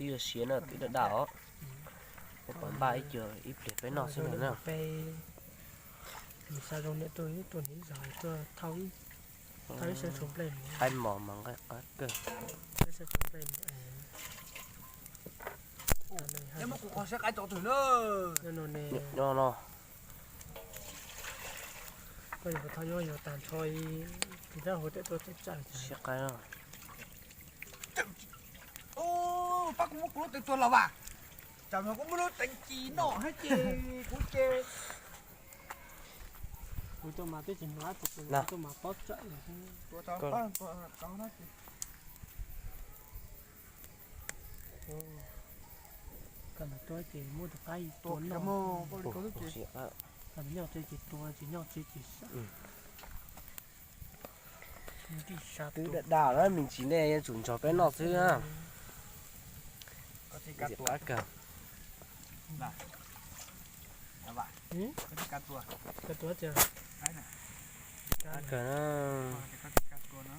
Twb yuav siav na, twb daj daj os. Peb pom npaj ib co ib pliag peb noj xwb no na. Peb, nws xa zoo niam tuaj, tuaj niam zog tuaj thauj ib, thauj ib sab tshua nplej mus. Qaib mos mas nqaij qab kawg. Ib sab tshua nplej mus. Muab kuv qhov siab qaib tso twg na. No no ne. No no. Koj yuav thauj nyob yuav tag nrho ib tus dab hauv tej tuaj txawj txawj siab qaib no. Pab kuv muab kuv lub teev tua los vas. Tsam no kuv muab lub teev ci noj hab ces kuv ces. Kuv tuaj mas twb tsis hnov, kuv tuaj mas pob tsawm. Tua tau pab tua tau na ces. Koj mus tuaj ces muab tus qaib tua noj. Koj nyob tsev ces tua, tsis nyob tsev ces sab. Twb daj daj na, me ntsis nej yuav tsum nrog peb noj xwb na. Ntxim qab kawg. Qab kawg na.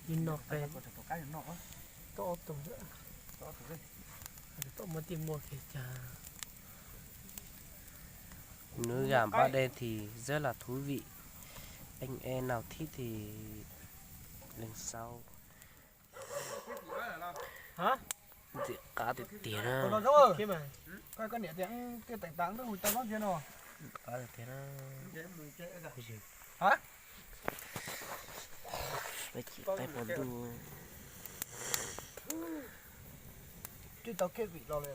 Li no qe, tau ob tug, tau muaj tij muaj kev cas. Nếu gà ba đen thì rất là thú vị. Anh em nào thích thì lên sau. Ntxim qab tiag tiag na. Qab tiag na. Peb cim qaib pom ntuj. Twb tau kiag vim los li.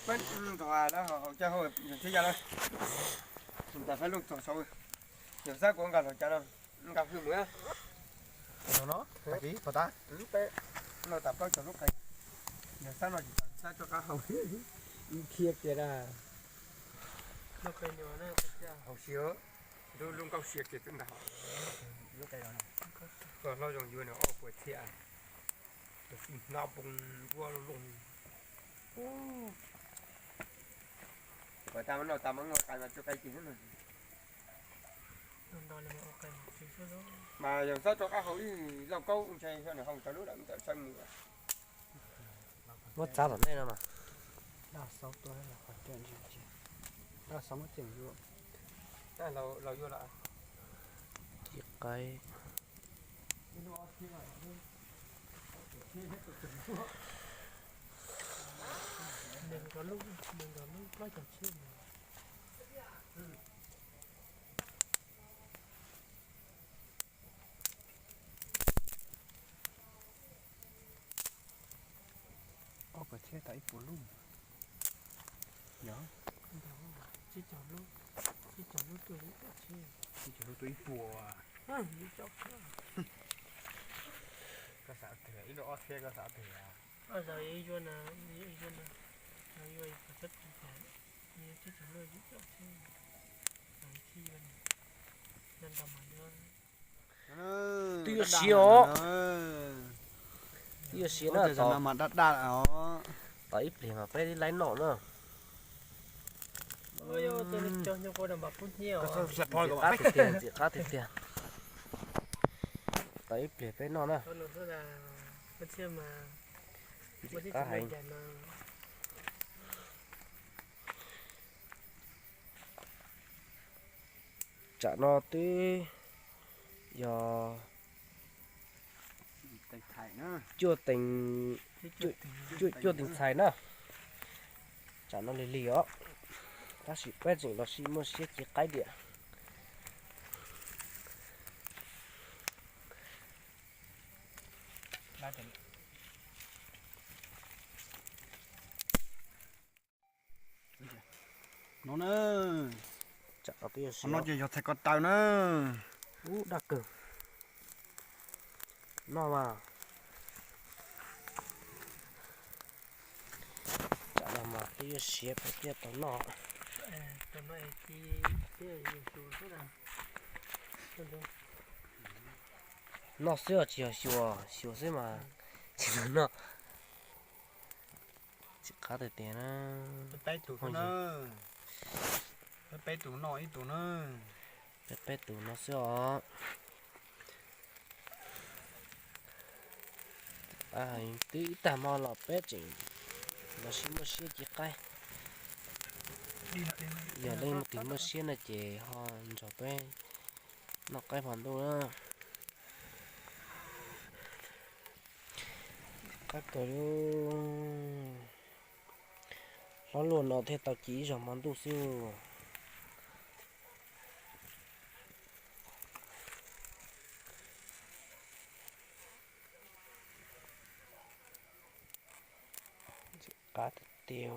Peb tog hauv caj hauj yog tsis yog na. Tus tas peb lub tog sau, yog xab kuv nqa los cas no, nqa hwj mus. No no, pov tas, peb no tas plaub cov lub qe, yog xab no tsis tas xab rov qab hauv. Khiav kiag da. Hauv siav, ntu lub nkauj siav kiag twb ntag. Lub qe no, koj hlob zoo yuav nws ob puas txhiab. Tus txiv hnav poo ntua loo. Ua tas no tas mas ua qai mas tso qai ces xwb na. Mas yog xab rov qab hauv ib lauj kaub ntshai xyov nws hau tau lub lawm ntawm sab mus. Muab txav tom ntej no mas. Cim qaib. Ob puas txhiab tau ib puas lub. Yog, tsib caug lub tuaj ib puas. Koj xav twg ib lub ob txhiab koj xav twg? Twb yuav siav os. Twb yuav siav na. Tos ib pliag mas peb laib noj na. Ntxim qab tiag tiag, ntxim qab tiag tiag. Tos ib pliag peb noj na. Ntxim qab heev. Tsam no twb yog cuaj teev, cuaj teev txhais na. Tsam no lig lig os, tab sis peb tseem los sim muaj siab ci qaib diam. No na, qhov no ces yog txhais ko taw na. Ub, daj kawg. Noj mas. Tsam no mas twb yuav siav peb thiaj tau noj. Noj xwb os, tsis yog xyuas, xyuas xwb mas tsis tau noj. Ntxim qab tiag tiag na. Peb tus no, peb tus no ib tus na. Peb peb tus no xwb os. Twb ib tag hmo los peb tseem los sib muaj siab ci qaib. Yog leej twg muaj siab no ces ho nrog peb noj qaib hmo ntuj na. Qab kawg li. Hlob luaj no thiaj tau ci ib zaug hmo ntuj xwb. Qab tiag tiag.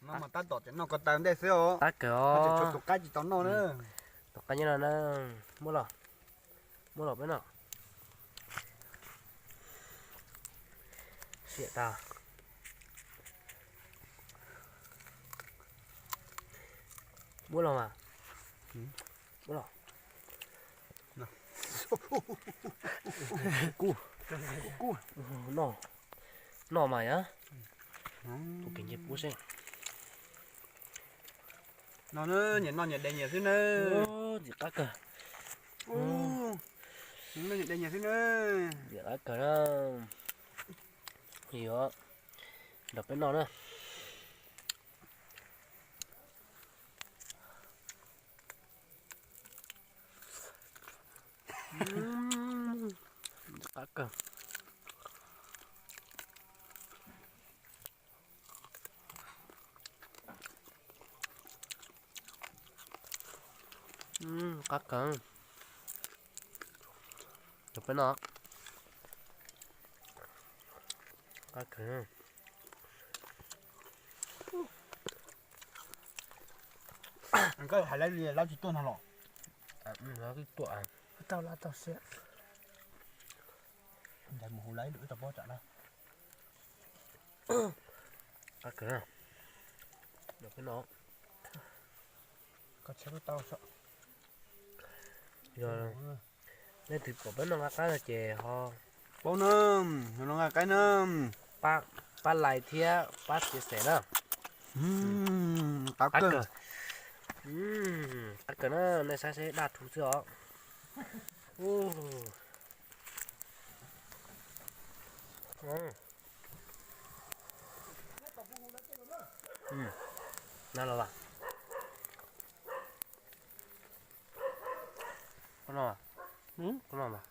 No mas tab tom tseem noj ko taw ntej xwb os. Qab kawg os. Tshuav tus qaib tsis tau noj na. Tus qaib nyob no na. Muab los, muab los peb noj. Siam tas. Muab los mas. Muab los. Kub, kub, noj, noj mas yog. Tus kev nce puab seb. No nyias noj nyias de nyias xwb na. Ntxim qab kawg. Noj nyias de nyias xwb na. Ntxim qab kawg na. Yuav nrog peb noj na. Qab kawg. Qab kawg. Nrog peb noj. Qab kawg. Koj hais lawv li lawv tsis tuaj no los? Lawv twb tuaj. Tau lawv tau siab. Ntawd mus hu lawv ib lwm wb tau pob tsam na. Qab kawg na. Nrog peb noj. Koj tsheb tau. Yog leej twg pom peb noj nqa qaib no ces ho paub na, noj nqa qaib na, pab like thiab pab share na. Qab kawg. Qab kawg na, nej saib seb daj rhuv xwb os. Na los as. Koj noj, koj noj mas.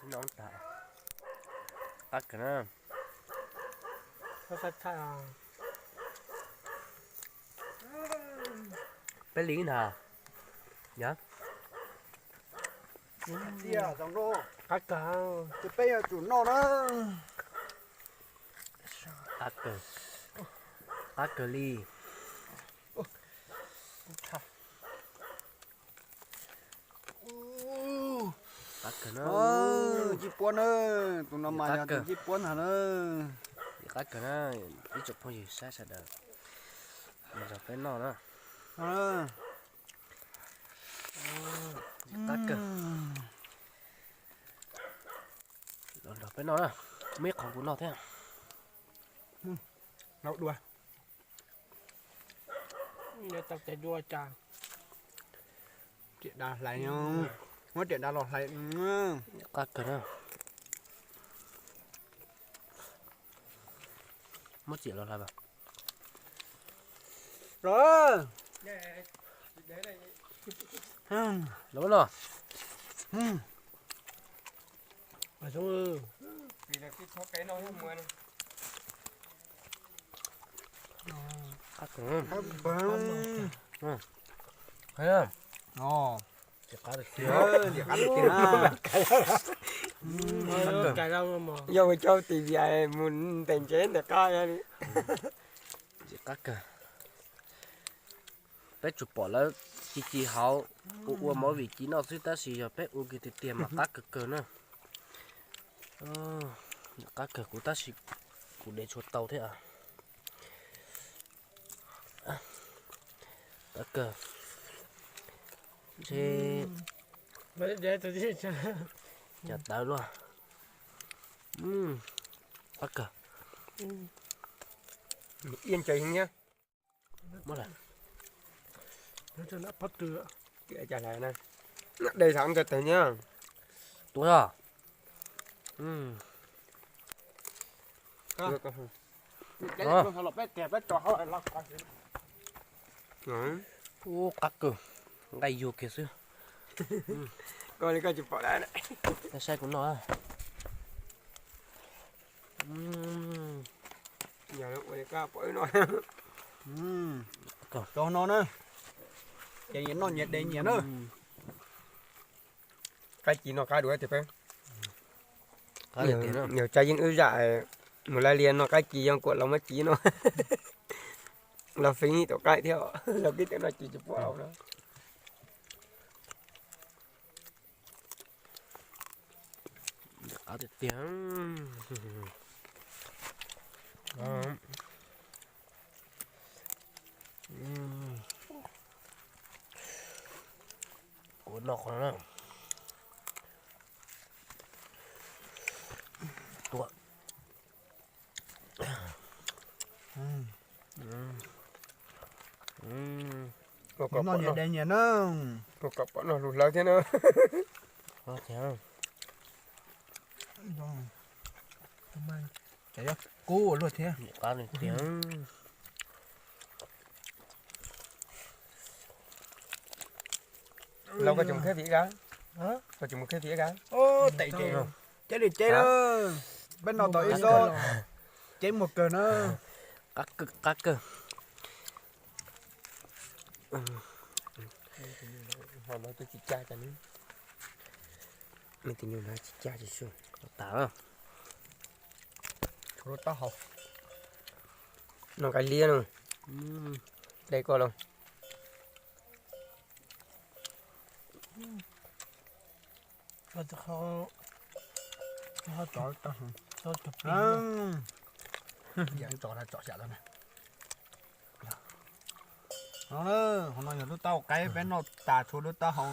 Noj tas. Qab kawg na. Peb li ntag. Yog. Qab kawg. Ces peb yuav tsum noj na. Qab kawg. Qab kawg li. Qab kawg na. Ncej puab na, tus no mas yog tus ncej puab ntag na. Qab kawg na, ib tsoom phooj ywg saib sawv daws, nrog peb noj na. Qab kawg. Los nrog peb noj na, muaj ib qho kuv noj thiab. Noj dua. Tau tes dua cas. Riam dav hlais, muab riam dav los hlais. Qab kawg na. Muab riam los hlais mas. Los. Los no. Qab kawg. Qab kawg. Qab kawg. Yog mus coj tis vias mus ntes ntses ntawm qab li. Qab kawg. Peb tsuas pom lawv ci ci hauv, ua ua movie ci noj xwb tab sis yog peb ua kiag tiag tiag mas qab kawg kawg na. Qab kawg kuv tab sis kuv dev tshua tau thiab. Qab kawg. Ntshe cas tawv luaj. Qab kawg. Iab ntsais heev thiab. Pob tw, de xav ntsais tawg nyiab. Tua os. Ub, qab kawg, nqaij yuag kiag xwb. Koj li koj tsis pom dab. Saib kuv noj. Yog ua li koj pom wb noj. Tau no na, ces nyias noj nyias de nyias na. Qaib ci noj qab dua tiag peb. Yog tsa yeej wb zam mus laj lias noj qaib ci, yog kuam los muab ci no. Los feeb tom qaib thiab, los kib tej noj ci tsis pub au na. Qab tiag tiag. Kuv noj qhov no na. Tua. Noj nyias de nyias na. Ua kom pom noj lus hlawv thiab na. Ces yuav kub ua luaj thiab. Los koj tsis mus kheb fim ib kab? Koj tsis mus kheb fim ib kab? Tes ces ceb li ceb lawm. Peb noj tau ib sob ceb muag kawg na. Qab kawg. Ho no twb tsis caj cas li. Me tus nyuj no tsis caj tsis su. Tas. Tshuav lub taub hau. Noj nqaij liab no. De koj los. No, hauv no yog lub taub hau qaib, peb noj tas tshuav lub taub hau.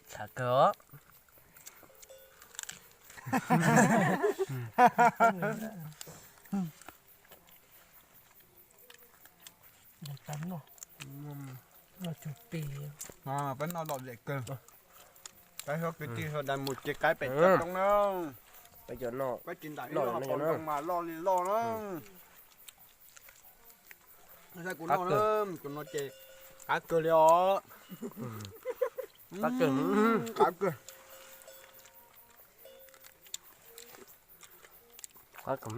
Tshav kawg os. Peb noj lom zem kawg. Peb hu kwv tij sawv daws mus cev qaib pem toj roob na. Peb tsis ntam ib lub hauv paus ntoo mas loj li loj na. Saib kuv noj na, kuv no ces qab kawg li os. Qab kawg. Qab kawg. Qab kawg.